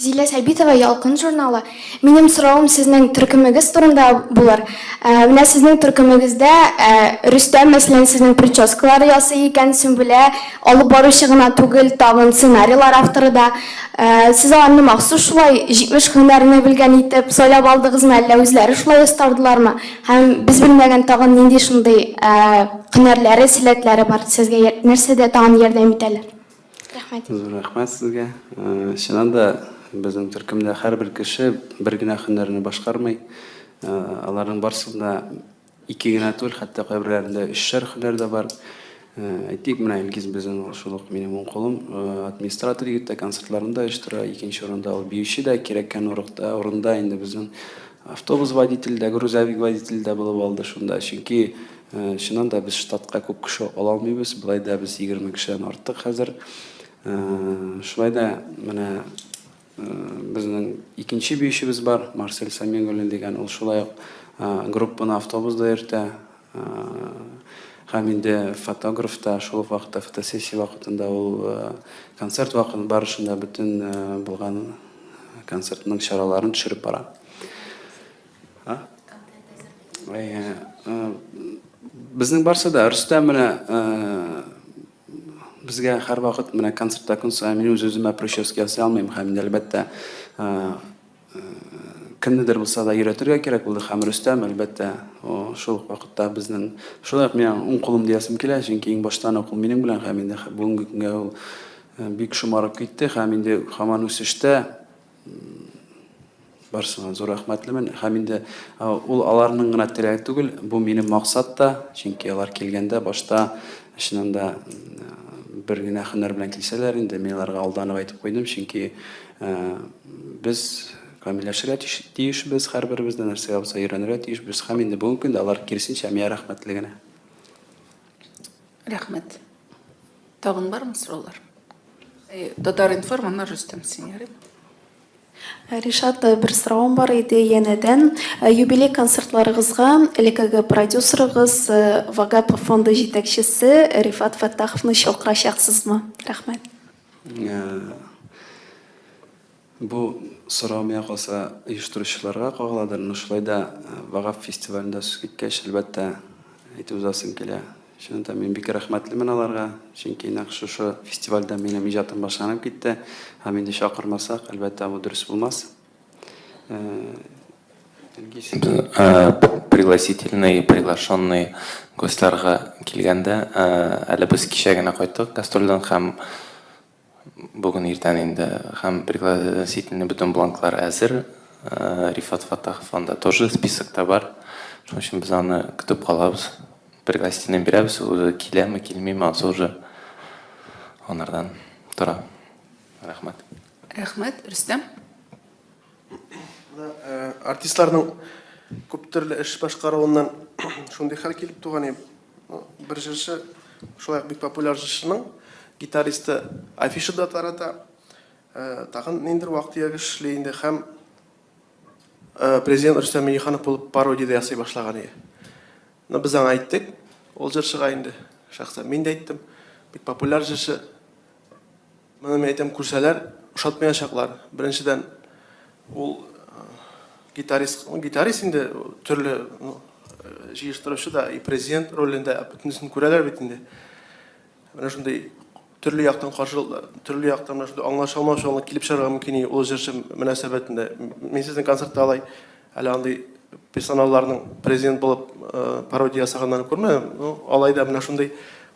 Зилә Сәбитова, Ялкын журналы. Минем соравым сезнең төркемегез турында булыр. Ә, менә сезнең төркемегездә ә, Рөстәм, мәсәлән, сезнең прическалар ясый икән, Сөмбелә алып баручы гына түгел, тагын сценарийлар авторы да. Ә, сез аларны махсус шулай 70 һөнәрне белгән итеп сайлап алдыгызмы, әллә үзләре шулай остардылармы? Һәм без белмәгән тагын нинди шундый ә, һөнәрләре, сәләтләре бар? Сезгә нәрсәдә тагын ярдәм итәләр? Рәхмәт.
Зур рәхмәт сезгә. Чыннан да, безнең төркемдә һәрбер кеше бер генә һөнәрне башкармый. Аларның барысында ике генә түгел, хәтта кайберләрендә өчәр һөнәр дә бар. Әйтик, менә Илгиз безнең шул ук минем уң кулым, администратор егет тә, концертларны да оештыра, икенче урында ул биюче дә, кирәккән урында инде безнең автобус водителе дә, грузовик водителе дә булып алды шунда. Чөнки Чыннан да без штатка күп кеше ала алмыйбыз, болай да без 20 кешедән арттык хәзер. Шулай да менә безнең икенче биючебез бар, Марсель Самигуллин дигән, ул шулай ук группаны автобусда йөртә. Һәм инде фотограф та шул ук вакытта фотосессия вакытында ул концерт вакыты барышында бөтен булган концертның чараларын төшереп бара. Безнең барсы да Рөстәм менә безгә һәрвакыт менә концертта көн саен мин үз-үземә прическа ясый алмыйм һәм инде әлбәттә кемнедер булса да өйрәтергә кирәк булды һәм Рөстәм әлбәттә шул ук вакытта безнең шулай ук миңа уң кулым диясем килә, чөнки иң баштан ук ул минем белән һәм инде бүгенге көнгә ул бик шомарып китте һәм инде һаман үсештә. Барысына зур рәхмәтлемен. Һәм инде ул аларның гына теләге түгел, бу минем максат та, чөнки алар килгәндә башта чыннан да бер генә һөнәр белән килсәләр инде, мин аларга алдан ук әйтеп куйдым, чөнки без камилләшергә тиешбез, һәрберебез дә нәрсәгә булса өйрәнергә тиешбез. Һәм инде бүгенге көндә алар киресенчә миңа рәхмәтле генә.
Рәхмәт. Тагын бармы сораулар? Татар-информ, аннары Рөстәм син, ярыймы?
Ришат, бер соравым бар иде янәдән. Юбилей концертларыгызга элеккеге продюсерыгыз, Вагапов фонды җитәкчесе Рифат Фәттаховны чакырачаксызмы? Рәхмәт.
Бу сорау миңа калса оештыручыларга кагыладыр, но шулай да Вагап фестивалендә сүз киткәч, әлбәттә, әйтеп узасым килә. Чыннан да мин бик рәхмәтлемен аларга, чөнки нәкъ шушы фестивальдә минем иҗатым башланып китте. Һәм инде чакырмасак, әлбәттә, бу дөрес булмас. Илгиз.
Пригласительный, приглашенный гостьларга килгәндә, әле без кичә генә кайттык гастрольдән һәм Бүген иртән инде һәм пригласительный бөтен бланклар әзер. Рифат Фаттахов анда тоже списокта бар. Шуның өчен без аны көтеп калабыз. Пригласительный бирәбез, үзе киләме, килмиме, анысы уже анардан тора. Рәхмәт.
Рәхмәт, Рөстәм.
Менә артистларның күп төрле эш башкаруыннан шундый хәл килеп туган иде. Бер җырчы, шулай ук бик популяр җырчының гитаристы афиша да тарата, тагын ниндидер вак-төяк эш эшли инде һәм президент Рөстәм Миңнеханов булып пародия дә ясый башлаган иде. Но без аңа әйттек, ул җырчыга инде, шәхсән мин дә әйттем, бик популяр җырчы. Моны мин әйтәм, күрсәләр, ошатмаячаклар. Беренчедән, ул гитарист, гитарист инде төрле ну, җыештыручы да, и президент ролендә бөтенесен күрәләр бит инде. Менә шундый төрле яктан каршы, төрле яктан менә шундый аңлаша алмаучылык килеп чыгарга мөмкин ул җырчы мөнәсәбәтендә. Мин сезнең концертта алай әле андый персоналларның президент булып пародия ясаганнарын күрмәдем. Ну, алай да менә шундый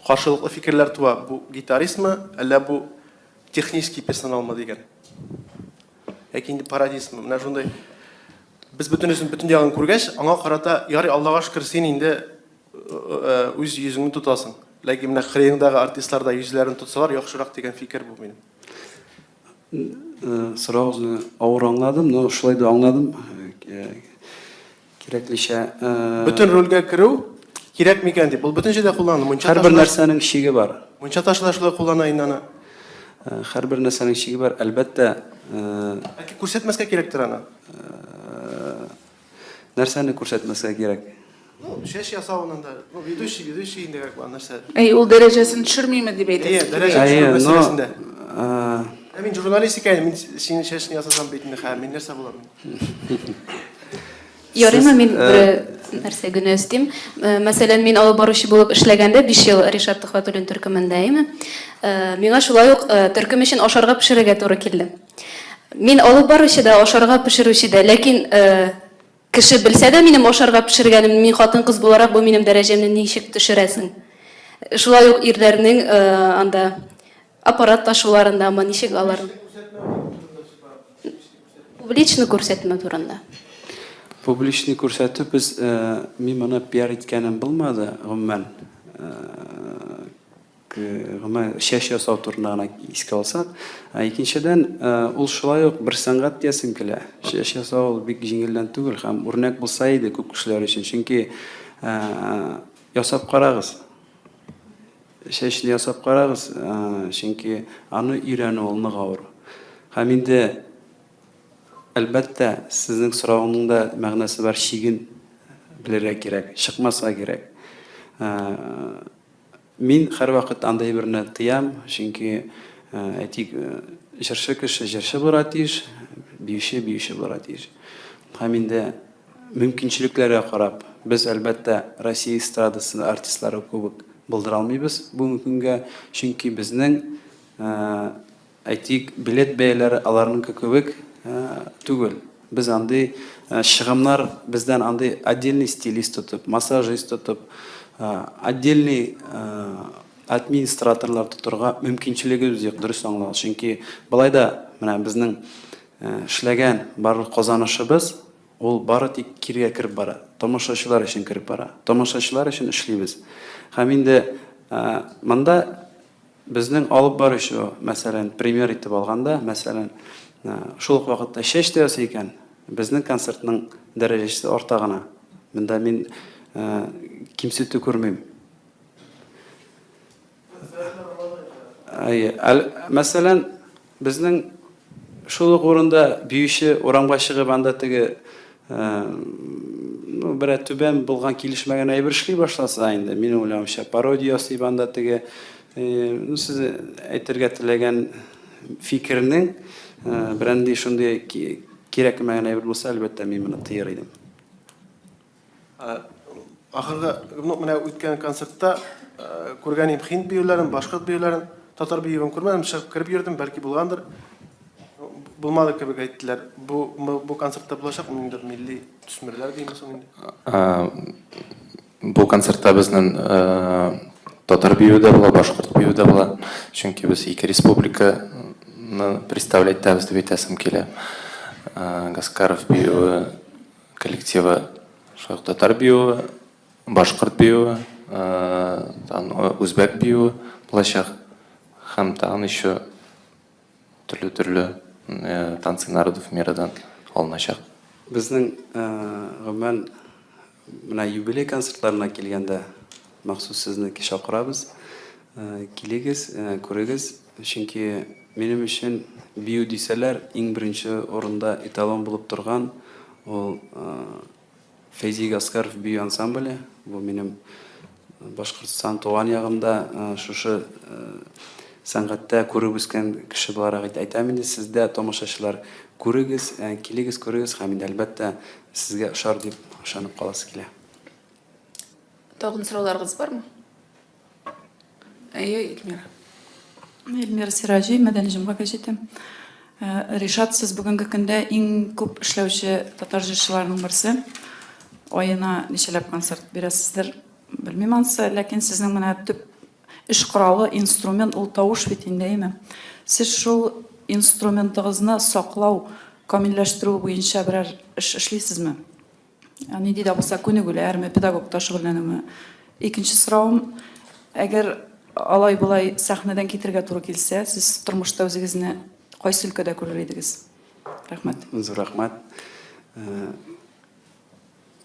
каршылыклы фикерләр туа. Бу гитаристмы, әллә бу технический персоналмы дигән. Яки инде пародистмы. Менә шундый без бөтенесен бөтен ягын күргәч, аңа карата ярый Аллага шөкер, син инде үз йөзеңне тотасың. Ләкин менә кырыеңдагы артистлар да йөзләрен тотсалар яхшырак дигән фикер бу минем.
Соравыгызны авыр аңладым, но шулай да аңладым. Кирәклечә.
Бөтен рольгә керү кирәк микән дип. Ул бөтен җирдә кулланыла. Мунча
Һәрбер нәрсәнең чиге бар.
Мунча ташы да шулай куллана инде аны.
Һәрбер нәрсәнең чиге бар. Әлбәттә.
Бәлки күрсәтмәскә кирәктер аны.
Нәрсәне күрсәтмәскә кирәк?
Ну, чәч ясавыннан да, ну, ведущий, ведущий инде как бы нәрсә.
Әй, ул дәрәҗәсен төшермиме дип әйтәсең.
Әйе, дәрәҗә төшерү мәсьәләсендә. Ә мин журналист икән, мин синең чәчне ясасам бит инде, хә, мин нәрсә булам?
Ярыймы мин бер нәрсә генә өстим? Мәсәлән, мин алып баручы булып эшләгәндә 5 ел Ришат Төхвәтуллин төркемендә, әйеме? Миңа шулай ук төркем өчен ашарга пешерергә туры килде. Мин алып баручы да, ашарга пешерүче дә, ләкин Кеше белсә дә минем ашарга пешергәнемне, мин хатын-кыз буларак бу минем дәрәҗәмне ничек төшерәсең? Шулай ук ирләрнең анда аппарат ташуларындамы, ничек алар? Публично күрсәтмә турында.
Публичный күрсәтү без, мин моны пиар иткәнем булмады, гомумән. Гомумән, чәч ясау турында гына искә алсак. Ә икенчедән, ул шулай ук бер сәнгать диясем килә. Чәч ясау ул бик җиңелдән түгел һәм үрнәк булса иде күп кешеләр өчен. Чөнки ясап карагыз. Чәчне ясап карагыз, чөнки аны өйрәнү ул нык авыр. Һәм инде, әлбәттә, сезнең соравыңның да мәгънәсе бар, чиген белергә кирәк, чыкмаска кирәк. Мин һәрвакыт андый әйберне тыям, чөнки, әйтик, җырчы кеше җырчы булырга тиеш, биюче биюче булырга тиеш. Һәм инде мөмкинчелекләргә карап, без, әлбәттә, Россия эстрадасы артистлары кебек булдыра алмыйбыз бүгенге көнгә, чөнки безнең Әйтик, билет бәяләре аларныкы кебек түгел. Без андый чыгымнар, бездән андый отдельный стилист тотып, массажист тотып, отдельный администраторлар тотырга мөмкинчелегебез юк, дөрес аңлагыз. Чөнки болай да менә безнең эшләгән барлык казанышыбыз, ул бары тик кирегә кереп бара, тамашачылар өчен кереп бара. Тамашачылар өчен эшлибез. Һәм инде монда Безнең алып баручы, мәсәлән, пример итеп алганда, мәсәлән, шул ук вакытта чәч тә ясый икән, безнең концертның дәрәҗәсе арта гына. Монда мин кимсетү күрмим. Әйе, мәсәлән, Безнең шул ук урында биюче урамга чыгып анда теге ну, берәр түбән булган килешмәгән әйбер эшли башласа инде, минем уйлавымча, пародия ясый анда теге, ну, сез әйтергә теләгән фикернең Берәнди шундый кирәкмәгән әйбер булса, әлбәттә, мин моны тыер идем.
Ахыргы, ну, менә үткән концертта күргән идем хинд биюләрен, башкорт биюләрен, татар биюен күрмәдем, чыгып кереп йөрдем, бәлки булгандыр. Булмады кебек әйттеләр. Бу бу концертта булачакмы ниндидер милли төсмерләр димме соң инде?
Бу концертта безнең татар биюе дә була, башкорт биюе дә була. Чөнки без ике республиканы представлять итәбез дип әйтәсем килә. Гаскаров биюе Коллективы шулай ук татар биюе, башкорт биюе, тагын үзбәк биюе булачак һәм тагын еще төрле-төрле танцы народов мирадан алыначак.
Безнең гомумән менә юбилей концертларына килгәндә махсус сезне чакырабыз. Килегез, күрегез, чөнки минем өчен бию дисәләр, иң беренче урында эталон булып торган ул Фәйзи Гаскәров бию ансамбле. Бу минем Башкортстан туган ягымда шушы сәнгатьтә күреп үскән кеше буларак әйтәм инде, сез дә, тамашачылар, күрегез, килегез, күрегез һәм инде, әлбәттә, сезгә ошар дип ышанып каласы килә.
Тагын сорауларыгыз бармы? Әйе, Эльмира.
Эльмира Сираҗи, Мәдәни җомга гәҗите. Э, Ришат, сез бүгенге көндә иң күп эшләүче татар җырчыларының берсе. Аена ничәләп концерт бирәсездер, белмим ансы, ләкин сезнең менә төп эш коралы, инструмент ул тавыш бит инде, әйеме? Сез шул инструментыгызны саклау, камилләштерү буенча берәр эш эшлисезме? Нинди дә булса күнегүләрме, педагогта шөгыльләнүме? Икенче соравым, әгәр алай-болай сәхнәдән китергә туры килсә, сез тормышта үзегезне кайсы өлкәдә күрер идегез? Рәхмәт.
Зур рәхмәт. Э,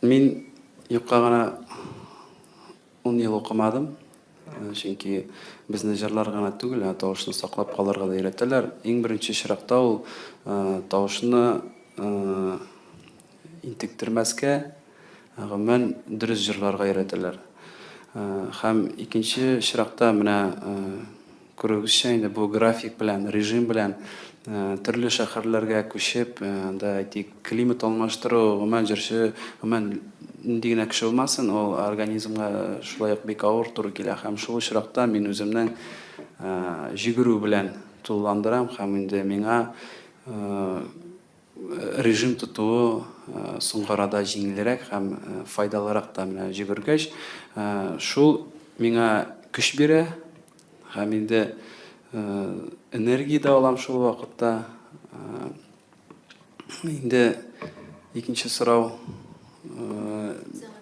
мин юкка гына Ун ел укымадым, чөнки безне җырлар гына түгел, ә тавышны саклап калырга да өйрәтәләр. Иң беренче чиратта ул тавышны интектермәскә, гомумән, дөрес җырларга өйрәтәләр. Һәм икенче чиратта менә Күрүегезчә, инде бу график белән, режим белән төрле шәһәрләргә күчеп, анда, әйтик, климат алмаштыру, гомумән, җырчы, гомумән, нинди генә кеше булмасын, ул организмга шулай ук бик авыр туры килә. Һәм шул очракта мин үземнең җигерү белән тулыландырам һәм инде миңа Режим тотуы соңгы арада җиңелрәк һәм файдалырак та менә җөгергәч. Шул миңа көч бирә һәм инде энергия дә алам шул вакытта. Инде икенче сорау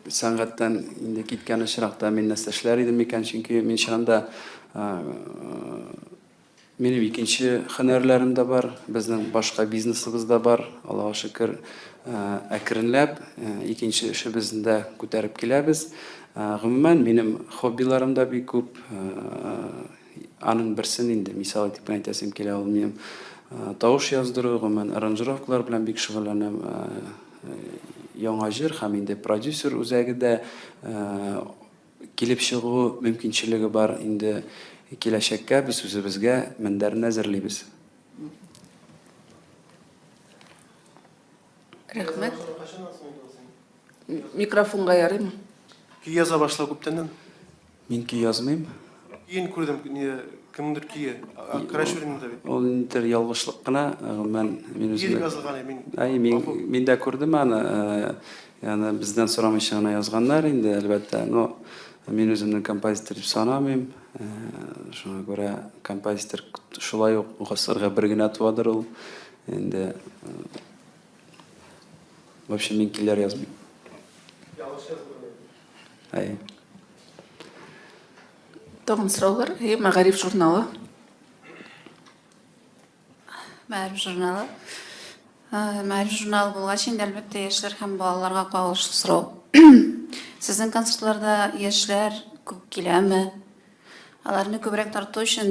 сәнгатьтән инде киткән очракта мин нәрсә эшләр идем микән? Чөнки мин чынында Минем икенче һөнәрләрем дә бар, безнең башка бизнесыбыз да бар, Аллага шөкер, әкренләп икенче эшебезне дә күтәреп киләбез. Гомумән, минем хоббиларым да бик күп. Аның берсен инде мисал итеп кенә әйтәсем килә, ул минем тавыш яздыру, гомумән, аранжировкалар белән бик шөгыльләнәм. Яңа җыр һәм инде продюсер үзәге дә Килеп чыгу мөмкинчелеге бар инде киләчәккә без үзебезгә мендәрне әзерлибез.
Рәхмәт. Микрофонга ярыймы?
Көй яза башлау күптәннән.
Мин көй язмыйм.
Көен күрдем, кемнеңдер көе. Карачуринда бит.
Ул ниндидер ялгышлык кына, гомумән, мин
үзем. Көе дип язылган, мин.
Әй, мин, мин дә күрдем аны. Аны бездән сорамыйча гына язганнар инде, әлбәттә. Но мин үземне композитор дип санамыйм. Шуңа күрә композитор шулай ук гасырга бер генә туадыр ул. Инде в общем, мин көйләр язмыйм.
Ялгыш язылган.
Әйе.
Тагын сораулар? Әйе, Мәгариф журналы.
Мәгариф журналы. Мәгариф журналы булгач, инде әлбәттә яшьләр һәм балаларга кагылышлы сорау. Сезнең концертларда яшьләр күп киләме? Аларны күбрәк тарту өчен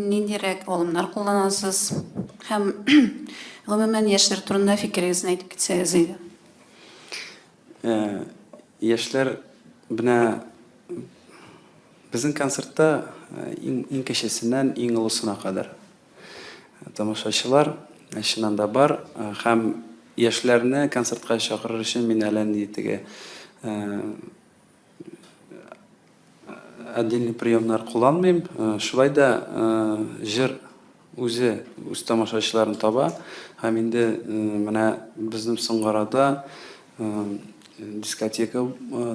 ниндирәк алымнар кулланасыз? Һәм гомумән яшьләр турында фикерегезне әйтеп китсәгез иде.
Яшьләр менә безнең концертта иң, иң кечесеннән иң олысына кадәр тамашачылар. Чыннан да бар. Һәм яшьләрне концертка чакырыр өчен мин әллә нинди теге отдельный приемнар кулланмыйм. Шулай да җыр үзе үз тамашачыларын таба. Һәм инде менә безнең соңгы арада дискотека,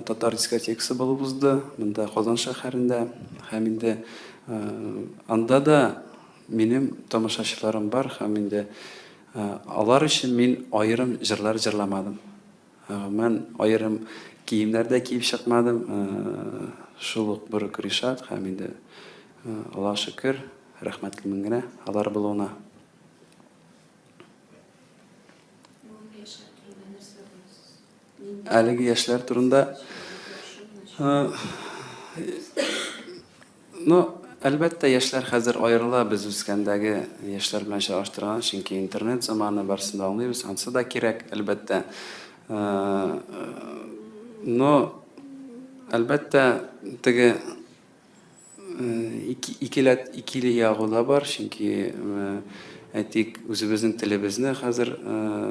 татар дискотекасы булып узды. Монда Казан шәһәрендә. Һәм инде анда да минем тамашачыларым бар һәм инде алар өчен мин аерым җырлар җырламадым. Гомумән, аерым киемнәр дә киеп чыкмадым. Шул ук бер үк Ришат һәм инде Аллага шөкер, рәхмәтлемен генә алар булуына. Әлеге яшьләр турында Ну, әлбәттә, яшьләр хәзер аерыла без үскәндәге яшьләр белән чагыштырганда, чөнки интернет заманы, барысын да аңлыйбыз, ансы да кирәк, әлбәттә. Но, әлбәттә, теге икеләт икеле ягы да бар, чөнки әйтик, үзебезнең телебезне хәзер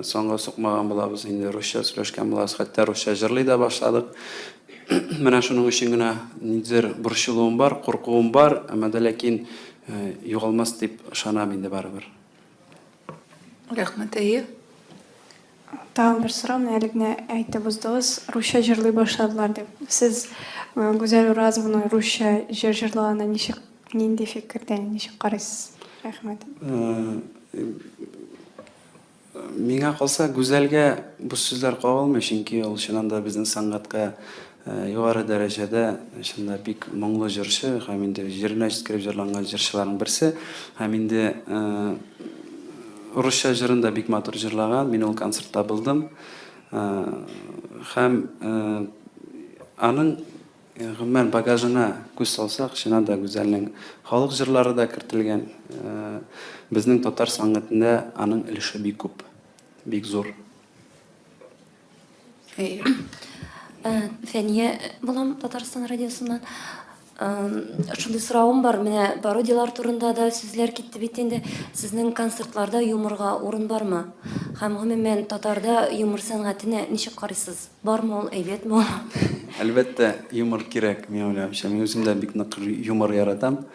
санга сукмаган булабыз, инде русча сөйләшкән булабыз, хәтта русча җырлый да башладык. Менә шуның өчен генә ниндидер борчылуым бар, куркуым бар, әмма дә ләкин югалмас дип ышанам инде барыбер.
Рәхмәт, әйе.
Тагын бер сорау, менә әле генә әйтеп уздыгыз, русча җырлый башладылар дип. Сез Гүзәл Уразованың русча җыр җырлаганына ничек, нинди фикердә, ничек карыйсыз? Рәхмәт.
Миңа калса, Гүзәлгә бу сүзләр кагылмый, чөнки ул чыннан да безнең сәнгатькә югары дәрәҗәдә, чыннан да бик моңлы җырчы һәм инде җиренә җиткереп җырланган җырчыларның берсе. Һәм инде русча җырын да бик матур җырлаган, мин ул концертта булдым. Һәм аның Гомумән, багажына күз салсак, чыннан да Гүзәлнең халык җырлары да кертелгән. Безнең татар сәнгатендә аның өлеше бик күп, бик зур.
Фәния булам Татарстан радиосыннан. Шундый соравым бар, менә пародияләр турында да сүзләр китте бит инде. Сезнең концертларда юморга урын бармы? Һәм гомумән татарда юмор сәнгатенә ничек карыйсыз? Бармы ул, әйбәтме ул?
Әлбәттә, юмор кирәк, мин уйлавымча. Мин үзем дә бик нык юмор яратам.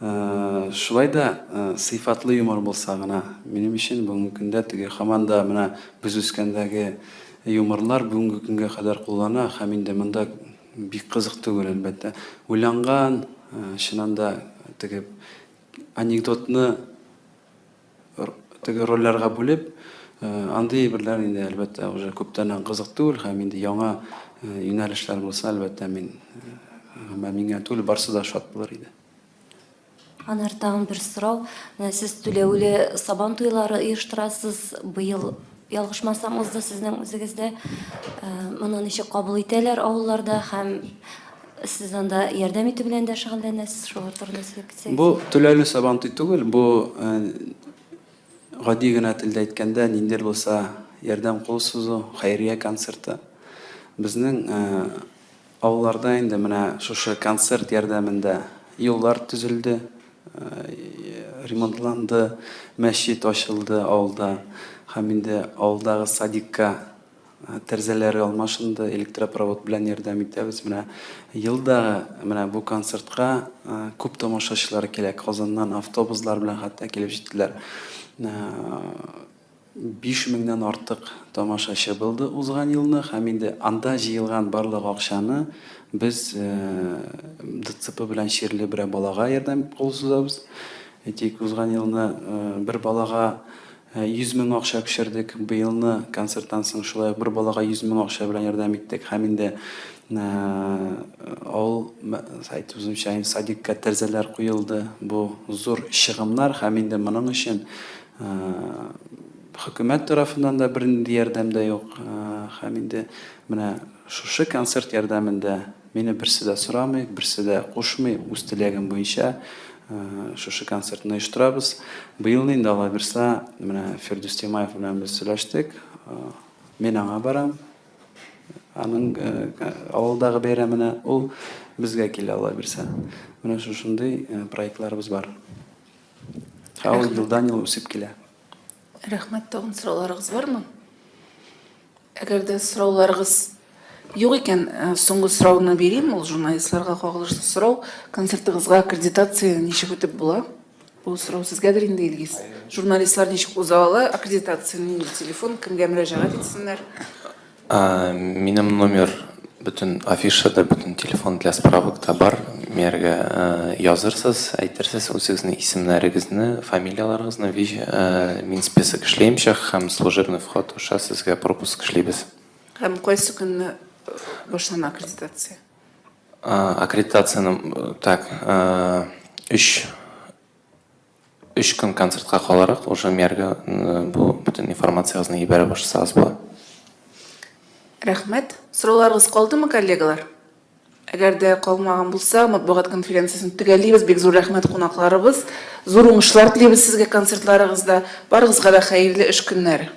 Шулай да сыйфатлы юмор булса гына. Минем өчен бүгенге көндә теге һаман да менә без үскәндәге юморлар бүгенге көнгә кадәр куллана һәм инде монда бик кызык түгел, әлбәттә. Уйланган, чыннан да теге анекдотны Теге рольләргә бүлеп, андый әйберләр инде, әлбәттә, уже күптәннән кызык түгел һәм инде яңа юнәлешләр булса, әлбәттә, мин, миңа түгел, барсы да шат булыр иде.
Аннары тагын бер сорау. Менә сез түләүле Сабан туйлары оештырасыз. Быел, ялгышмасам, узды сезнең үзегездә. Моны ничек кабул итәләр авылларда һәм Сез анда ярдәм итү белән дә шөгыльләнәсез, шулар турында сөйләп китсәгез.
Бу түләүле Сабантуй түгел, бу гади генә телдә әйткәндә, ниндидер булса ярдәм кул сузу, хәйрия концерты. Безнең авылларда инде менә шушы концерт ярдәмендә юллар төзелде, ремонтланды, мәчет ачылды авылда һәм инде авылдагы садикка Тәрәзәләре алмашынды, электропровод белән ярдәм итәбез. Менә ел да менә бу концертка күп тамашачылар килә. Казаннан автобуслар белән хәтта килеп җиттеләр. 5 меңнән артык тамашачы булды узган елны һәм инде анда җыелган барлык акчаны без ДЦП белән чирле берәр балага ярдәм кул сузабыз. Әйтик, узган елны бер балага 100 мең акча күчердек. Быелны концерттан соң шулай ук бер балага 100 мең акча белән ярдәм иттек. Һәм инде авыл, әйтүемчә, садикка тәрәзәләр куелды. Бу зур чыгымнар һәм инде моның өчен хөкүмәт тарафыннан да бернинди ярдәм дә юк. Һәм инде менә шушы концерт ярдәмендә Мине берсе дә сорамый, берсе дә кушмый, үз теләгем буенча шушы концертны оештырабыз. Быел инде Алла бирса, менә Фирдүс Тимаев белән без сөйләштек. Мин аңа барам. Аның авылдагы бәйрәменә ул безгә килә, Алла бирса. Менә шушындый проектларыбыз бар. Һәм ул елдан-ел үсеп килә.
Рәхмәт, тагын сорауларыгыз бармы? Әгәр дә сорауларыгыз юк икән, э, соңгы сорауны бирим, ул журналистларга кагылышлы сорау. Концертыгызга аккредитация ничек үтеп була? Бу сорау сезгәдер инде, Илгиз. Журналистлар ничек уза ала аккредитацияне, нинди телефон, кемгә мөрәҗәгать итсеннәр?
Минем номер бөтен афишада, бөтен телефон для справок та бар. Миәргә язырсыз, әйтерсез үзегезнең исемнәрегезне, фамилияләрегезне, вич, мин список эшләем чак һәм служебный вход аша сезгә пропуск эшлибез.
Һәм кайсы көнне башлана аккредитация?
Аккредитацияне, так, өч Өч көн концертка каларак уже мэрга бу бөтен информациягызны җибәрә башласагыз була.
Рәхмәт. Сорауларыгыз калдымы, коллегалар? Әгәр дә калмаган булса, матбугат конференциясен төгәллибез. Бик зур рәхмәт кунакларыбыз. Зур уңышлар телибез сезгә концертларыгызда. Барыгызга да хәерле эш көннәре.